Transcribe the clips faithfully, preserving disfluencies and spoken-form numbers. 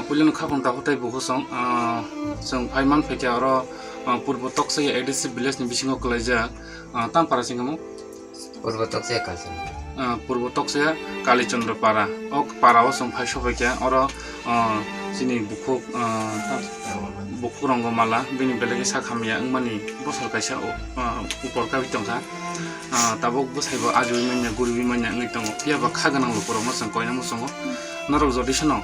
Puilano khaphang takhuk tei bukhuk song, ah, chwng phai man phaikha oro, ah, Purbo Toksaya A D C village ni bisingo kwlaijak, ah, tang para singkamo? Purbo Toksaya Kalichand. Ah, Purbo Toksaya Kalichandra para. O para o chwng phai sophaikha oro, ah, chini bukhuk, ah, bukhuk Rongomala bini belai khe sak hamya wngmani bosor kaisa o, ah, upor kawi tongkha. Ah, tabuk bwsaibo ajiwi manya, guriwi manya wngwi tongo. Phiya ba kha gwnang lukurokno chwng koina muchungo. Norok jodi sano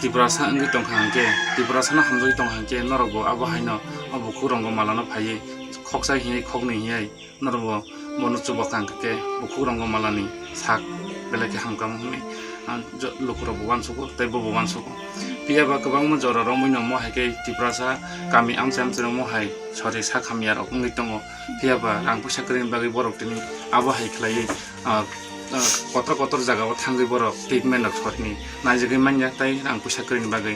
Tiprasa wngwi tongkha hwnkhe, Tiprasano hamjagwi tongkha hwnkhe, norokbo abo haino o bukhuk Rongomala no phaiwi khoksa hiyai, khoknwi hiyai norokbo bono chuba kha hwnkhe, bukhuk Rongomala ni sak belai khe hamkha hwnwi, ah, jo-, lukurokbo uansugo tei bobo uansugo. Phiya ba kwbangma jora romwi no mo hai khe Tiprasa kami amchai amchai no mo hai sori sak hamya rok wngwi tongo. Phiya ba rang puisa kwrwini bagwi borok tini abo hai khlaiwi, ah, ah, kotor kotor jaga o thangwi borok treatment rok sori ni naijagwi manya tei rang puisa kwrwini bagwi.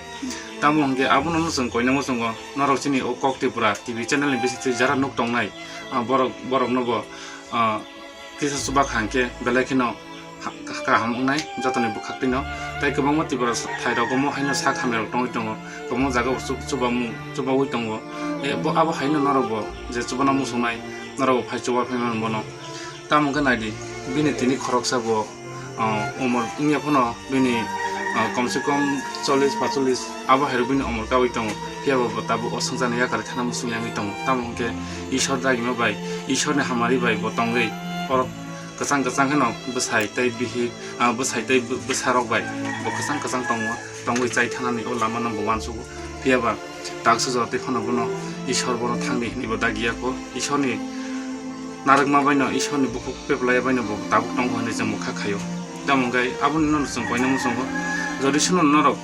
Tamo hwnkhe abono no chwng koina muchungo norok chini o Kok Tripura T V channel ni bisingtwi jara nuk tongnai, ah, borok, borok no bo, ah, kisa chuba kha hwnkhe belai kheno ha-, kaham wngnai jotoni bwkhaktwino. Tei kwbangma Tripura thairok omo haino sak hamya rok tongwi tongo, kwbangma jaga bo chu-, chubamung, chubaui tongo. E, bo abo haino norok bo je chubana muchungnai, norok bo phai chuba phai mano bono. Tamo hwnkhe naidi, bini tini khoroksa bo, ah, umor wngya phano bini, ah, komse kom chollish pacholis abo hairok bini umor kawi tongo. Phiya bo bo tabuk o swngcharni yakarwi thana muchung yangwi tongo. Tamo hwnkhe Ishwar dagima bai, Ishwarni hamari bai bo tongwi oro kwchang kwchang kheno bwsai tei bihik, ah, bwsai tei bw-, bwsarok bai bo kwchang kwchang tongo, tongwi chai thanani o lamano bo uansugo. Phiya ba tak sujak twi phano bono Ishwar bono thangdi hwnwi bo dagiya kho. Ishwarni narwkma baino, Ishwarni bukhuk peplaiya baino bo tabuk tongo hwnwi chwng bo kha khaio. Tamo hwnkhe aboni no chwng koina muchungo. Jodi sono norok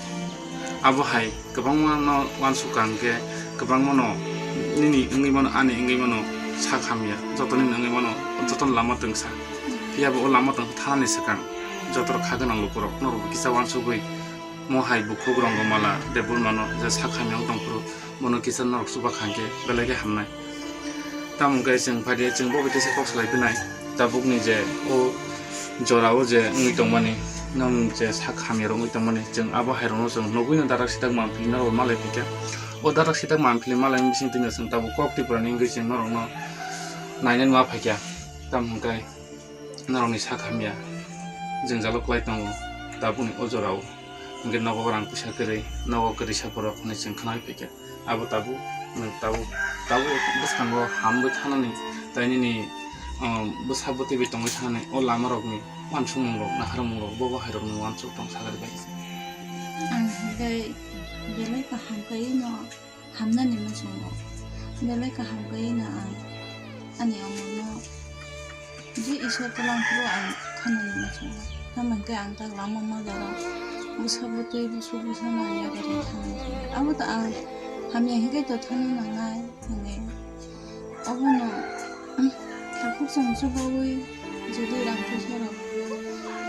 abo hai kwbangma no uansuk kha hwnkhe, kwbangma no nini wngwi mano, ani wngwi mano sak hamya, joto nini wngwi mano, jotono lama twngsa. Phiya bo o lama twngsa thanani swkang joto rok kha gwnang lukurok norok bo kisa uansugwi mo hai bukhuk Rongomala Debbarmano je sak hamya wng tong phuru, bono kisa norok chuba kha hwnkhe belai khe hamnai. Tamo hwnkhe chwng phaidi chwng bo bai teisa kok salai phinai. Tabukni je o jorao je wngwi tongmani, nwng je sak hamya rok wngwi tongmani, chwng abo hairokno chwng nugwino darak sitak manphili norok malai phaikha. O darak sitak manphili malaini bisingtwino chwng tabuk Kok Tripurani wngwi chwng norokno nainani ma phaikha. Tamo hwnkhe norokni sak hamya jwngjalo kwlai tongo tabukni o jorao. Hwnkhe nogo rang puisa kwrwi, nogo kwrwi sa borok hwnwi chwng khnaui phaikha. Abo tabuk, nwng tabuk, tabuk bwskango hamwi thanani, tei nini, um, bwsa bwtwi bai tongwi thanani o lamarokni uansukmungrok, naharmungrok, bobo hairokni uansuk tong sagari bai. Ang hwnkhe belai kaham kaiwi no hamnani muchungo. Belai kaham kaiwi no ang ani omorno je Isor twlang phuru ang thanani muchungo. Tamo hwnkhe ang tak lama ma jora bwsa bwtwi, busu busa nang yakarwi thanani muchungo. Abo to ang hamya hwnkhe to thani nangnai hwnwi. Obono, um, takhuk chwng chubaui, jodi rang puisa rok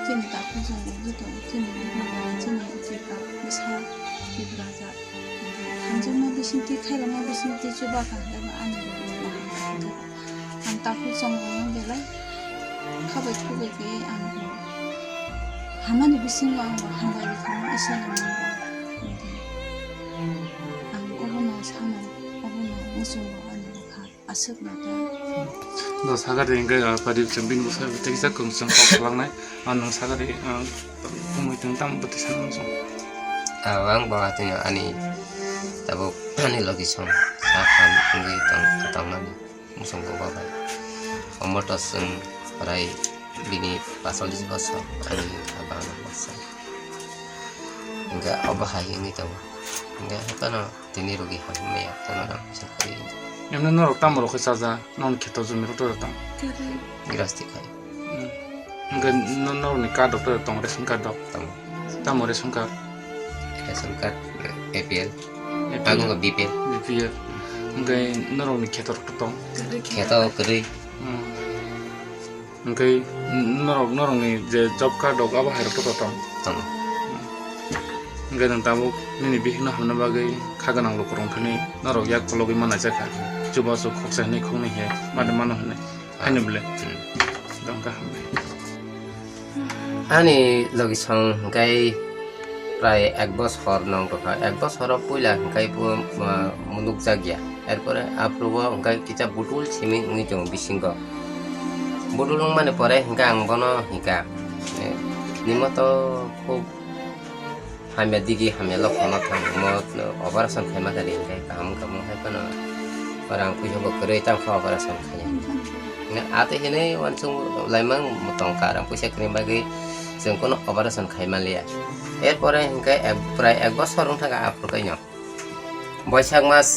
chini takhuk chwng rwgwi tongo, chini bukhuk rok, chini Tripura bwsa, Tripura jak. Hamjakma bisingtwi, khairokma bisingtwi chuba kha hwnkhe bo ani rwgwi kaham kha hwnkhe bo. Ang takhuk chwng rokno belai khabai thubai khe ang bo hamani bisingo ang bo hambai rwkha Iswrani mungwi. Ang obono sano, obono muchungo ani bwkha. Aswk nata. Do sagari hwnkhe, ah, pari chwng bini bwsa tei kisa kwchwng kok kwlangnai. Ah, nwng sagari, ah, tongwi twng tamo bwtwi sanw chwng. Ah, ang bo atwino ani tabuk ani logi song sa khan wngwi tong, tongnani muchung bo bai. Omo to chwng rai bini pasolis bosor ani abang bosor. Hwnkhe obo hai wngwi tongo. Hwnkhe haphano Tini rwgwi hamya, tano rang puisa kwrwi. Emne norok tamo rok khe chaja, non kheto jumi rok tong? Kwrwi. Girasti khai. Hmm. Hwnkhe no-, norokni card rok tong, ration card rok? Tamo. Tamo ration card? Ration card, A P L. A P L. Abo wngkha B P L. B P L. Hwnkhe norokni kheto rok tong? Kwrwi kheto. Kheto kwrwi. Hmm. Hwnkhe norok, norokni je job card rok abo hai rok to tong? Tongo. Hwnkhe nwng tabuk nini bihikno hamna bagwi kha gwnang lukurok wngkhe norok yak kologwi mannai jakha. Chubachu khoksa hinwi khoknwi he mani mano hinwi. Haino bwle. Hmm. Tongkha hambai. Ani logi song hwnkhe Prai ek bosor nong tongkha, ek bosoro puila hwnkhe bo, ah, munukjak ya. Erpore aphuru o hwnkhe kisa budul simi wngwi tongo bisingo. Budul wngmani pore hwnkhe ang bono hwnkha, eh, nimo to khub hamya digi hamya lokhorno thang, mo operation khaima khe ri hwnkhe kaham wngkha, mo hai phano rang puisa bo kwrwi tamo khe operation khaiya. Hwnkhe atwi hinwi uansuk laimang tongkha, rang puisa kwrwi bagwi chwng kono operation khai manliya. Erpore hwnkhe ek, prai ek bosor wngthangkha aphuru kaino. Boisak mas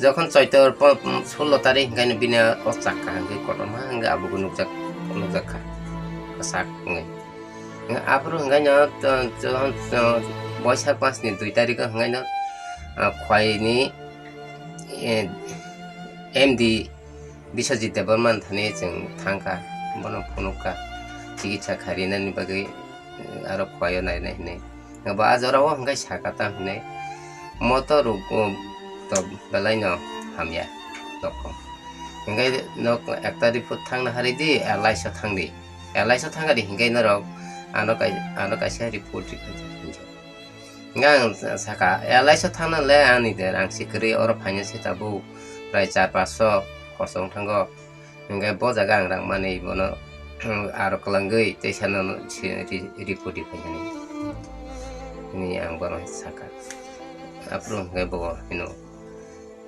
jokhon Choitor po-, sullo tarik hwnkhe bini o chakka hwnkhe kotorma hwnkhe abobo nukjak, nukjakha kwchak wngwi. Aphuru hwnkhe no, to, to, to, Boisak mas ni dui tarik o hwnkhe no, ah, Khwai ni, eh, M D Biswajit Debbarma ni thani chwng thangkha, bono phunukha, chikitsa kharinani bagwi, eh, aro Khwai o nainai hinwi. Bo a jora o hwnkhe sakha ta hinwi, mo to rwgo to belai no hamya rokom. Hwnkhe nok ekta report thangna hari di, L I C o thang di. L I C o thang di hwnkhe norok ano kai-, ano kaisa report rikha hinwi. Hwnkhe ang sa-, sakha, L I C o thangna le ani de rang si kwrwi, oro phaina se tabuk prai char paanch so khorsa wng thango. Hwnkhe bo jaga ang rang mani bono aro kwlangwi teisa no si ri-, report riphai hinwi. Hinwi ang bono sakha. Aphuru hwnkhe bo hino.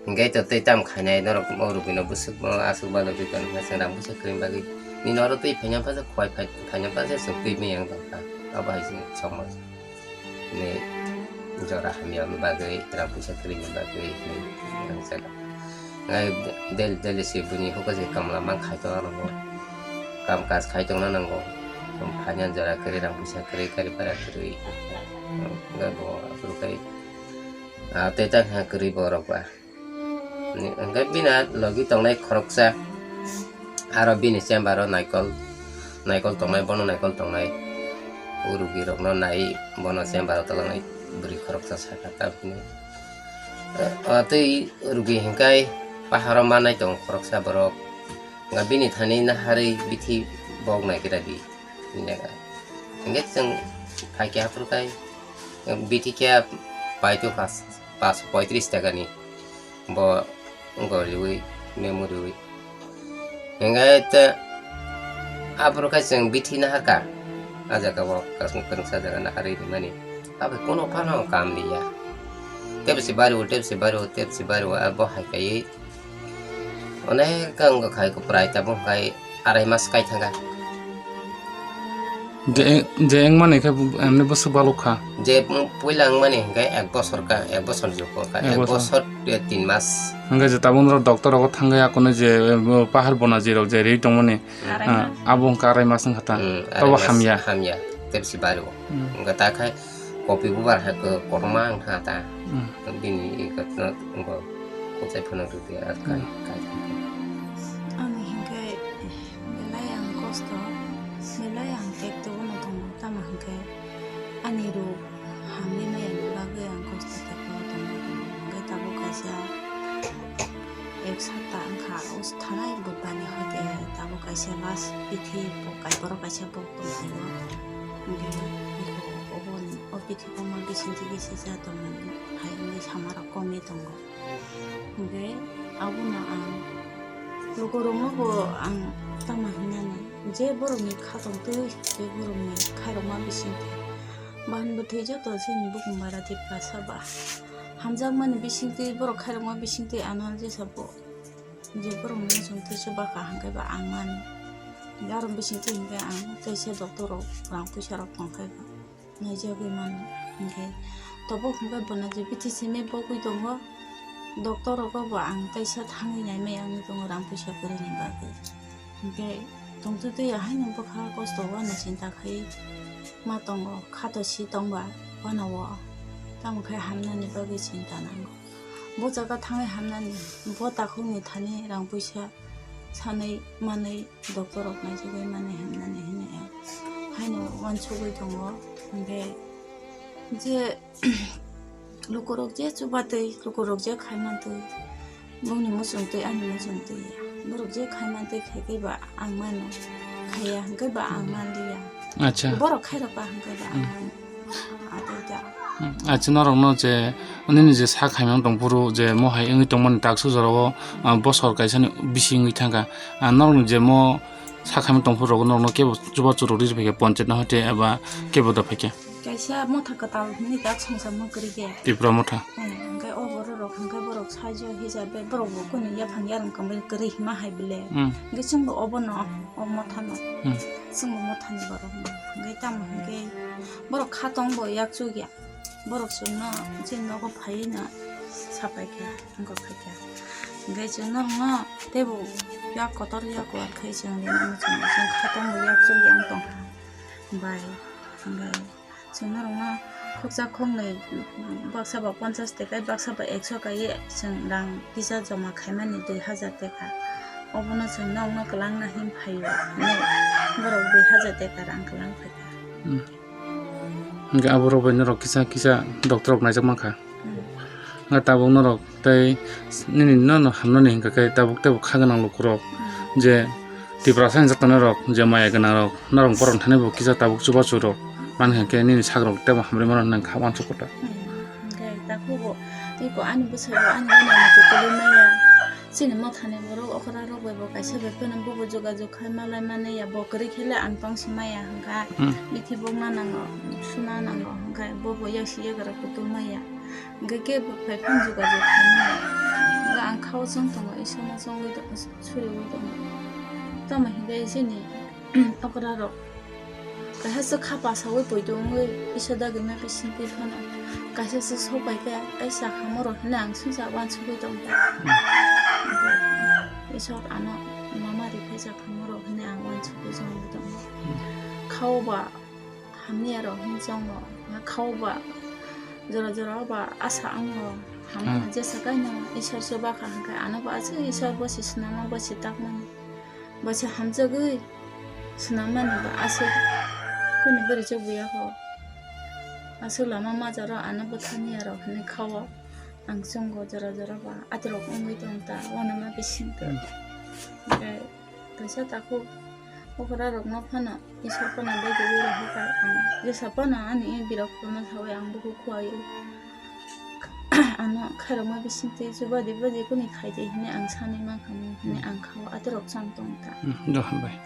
Hwnkhe to tei tamo khainai norok o rugwino bwswk bo aswk balo rwkha hwnkhe chwng rang puisa kwrwini bagwi nini oro twi phaina paisa khwai phai-, phaina paisa chwng twi miyang tongkha. Abo hai se chongma. Ni jora hamya bagwi, rang puisa kwrwini bagwi, ni ang chela. Ngai del-, deli se bini huka se kamla mang khai tongna nango. Kam kaj khai tongna nango. Phaina jora kwrwi, rang puisa kwrwi, gari bhara kwrwi. Ngai bo aphuru kai, ah, tei ta kha kwrwi borok ba. Ni, hwnkhe bini logi tongnai khoroksa, aro bini chamber o naikol, naikol tongnai, bono naikol tongnai, o rugi rokno nai, bono chamber o tolongnai bwrwi khoroksa sakha tabukni. O twi rugi hwnkhe paharo manai tongo khoroksa borok, hwnkhe bini thani naharwi bithi bok naikhe radi. Hingke chwng phaikhe aphuru kai bithi khe paito pas, pas poitris taka ni bo wngkha riwi, memo riwi. Hingke te aphuru kai chwng bithi naharkha, a jaga o kasung kwrwngsa jaga naharwi rimani. Abo kono phano kam liya. Tebsi bari o, tebsi bari o, tebsi bari o, abo hai kaiwi. Onek wngkha khai kwprai tabuk khai arai mas kai thangkha. Je, je wngmani khe emni bwswk balok kha. Je puila wngmani hwnkhe ek bosor kha, ek bosor jukor kha, ek bosor tin mas. Hwnkhe je tabuk norok doctor rogo thangwi akono je, eh, pahar bonaji rok je ri tongmani, ah, abo wngkha arai mas wngkha ta. Hmm, tobo arai mas hamya. Hamya, tebsi bari o. Hmm. Wngkha ta khai. Kopi bubar hai ko-, kotorma wng kha ta. Hmm. Bini iko no wngbo kuchai phano rwdi ar kai, hmm, kai. Ani hinkhe belai ang kosto, belai ang tekto bono tongo, tamo hinkhe ani rok hamya maya ni bagwi ang kosto tekto bono tongo. Hinkhe tabuk kaisa ek sapta wngkha, o thanai budbani hoite tabuk kaisa last bithi bo kai borok kaisa bo tongphuru. Hinkhe iko obo ni o bithi buma bisingtwi khe sijak tongmani hai wngwi samarok komwi tongo. Hinkhe abono ang lukurokno bo ang tamo hinani je borokni khatongtwi je borokni khairokma bisingtwi bahan bwthwi joto chini bukhum bara Tiprasa ba hamjakmani bisingtwi borok khairokma bisingtwi ano jesa bo. Je borokni muchungtwi chuba kaham khe ba ang mani. Aroni bisingtwi hinkhe ang teisa doctor rok rang puisa rok tong khe ba naijagwi mano. Hinkhe tobo hinkhe bono je bithi simi bogwi tongo. Doctor rogo bo ang teisa thangwi naimaya wngwi tongo rang puisa kwrwini bagwi. Hinkhe tongtwtwi haino bwkha kosto uanw chinta khai ma tongo, khato si tongba uanw o. Tamo khe hamnani bagwi chinta nango. Bo jaga thangwi hamnani, bo takhukni thani rang puisa sanwi manwi doctor rok naisugwi manwi hamnani hinwi ang haino uansugwi tongo. Hinkhe je lukurok je chubatwi, lukurok je khaimantwi, bongni muchungtwi, ani muchungtwi, borok je khaimantwi khaikhe ba ang mano, khaiya hinkhe ba ang manliya. Acha. Borok khairokba hinkhe ba ang mano. Ate ja. Hmm, achi norokno je nini je sak hamya tong phuru je mo hai wngwi tongmani taksu jorao, ah, bosor kaisani bisi wngwi thangkha. Ah, norokni je mo sak hamya tong phuru rok norokno kebo chubachu rok ri phaikha, ponchayat no hoite eba kebo da phaikha. Kaisa motha kwtal hinwi dak songsa mung kwrwi khe. Tipra motha. Eh, hwnkhe o borok rok hwnkhe borok saijo hijab bai borok bo kunu yaphang yarwng kwmwi kwrwi hima hai bile. Hmm. Hwnkhe chwngbo obono o mothano. Hmm. Chwngbo mothani borok hwnkhe tamo hwnkhe borok kha tongbo yak chukya. Borok chwngno chini nogo phaiwi no sapai kha, wngkha phaikha. Hwnkhe chwng norokno teibo yak kotor yak kuar khai chwng rinani chwng, chwng kha tongo yak chukya wng tongkha. Bai, hwnkhe chwng norokno khoksa khoknwi baksa ba ponchas teka, baksa ba ekso kaiwi chwng rang kisa joma khaimani dui hajar teka. Obono chwng norokno kwlangna hin phaio hinwi borok dui hajar teka rang kwlang phaikha. Hmm. Hwnkhe aborok bai norok kisa kisa doctor rok naijak mankha. Hmm. Hwnkhe tabuk norok tei nini nono hamnani hwnkha khe tabuk teibo kha gwnang lukurok Hmm. je Tiprasa hinjak tongnai rok je maya gwnang rok norok borok thani bo kisa tabuk chubachu rok mani hwnkhe nini sak rok teibo hamrwi mano hinwi kha uansuk kota. Hmm. Hwnkhe takhuk bo iko ani bwsai bo ani gana ni kwtwlwi maya. Chini mothani borok okra rok bai bo kaisa bai phano bobo jogajog khai malai mani ya, bo kwrwi khe le ang tong si maya hwnkha. Hmm. Bithi bokna nango, suna nango hwnkha bobo yak si yagra kutul maya. Hwnkhe kebo phai phano jogajog khai maya. Hwnkha ang khao chwng tongo, Isor no chongwi tongo, suriwi tongo. Tamo hwnkhe chini okra rok kaisa se kha pasaui poito wngwi Isor dagi ma bisingtwi phano kaisa se sopai khe kaisa hamorok hinwi ang sungsa uansugui tongkha. Isor ano mama rikhaijak hamorok hinwi ang uansugui chongwi tongkha. Khao ba hamya rok hinwi chongo, khao ba jora jora ba asa wngo. Hamya Hmm. jesa kaino Isor se bakha hwnkhe ano bo aswk Isor bo se swnama bo se takmani. Bo se hamjagwi swnam mani ba aswk kuni bwrwi chuk buya kho. Aswk lama majaro ano bwthani aro hinwi kha-o. Ang chwngo jora jora ba atirok wngwi tong ta, uanama bising twi. Hmm. Hwnkhe kaisa takhuk okra rokno phano Isor phano bai twiwi rohor kha. Ang jesa phano ani birok phano saui ang bukhuk khuaio. Ano khairokma bisingtwi chubadi badi kuni khaidi hinwi ang sanwi mankha, hinwi ang kha-o, atirok chang tong ta. Hmm, do hambai.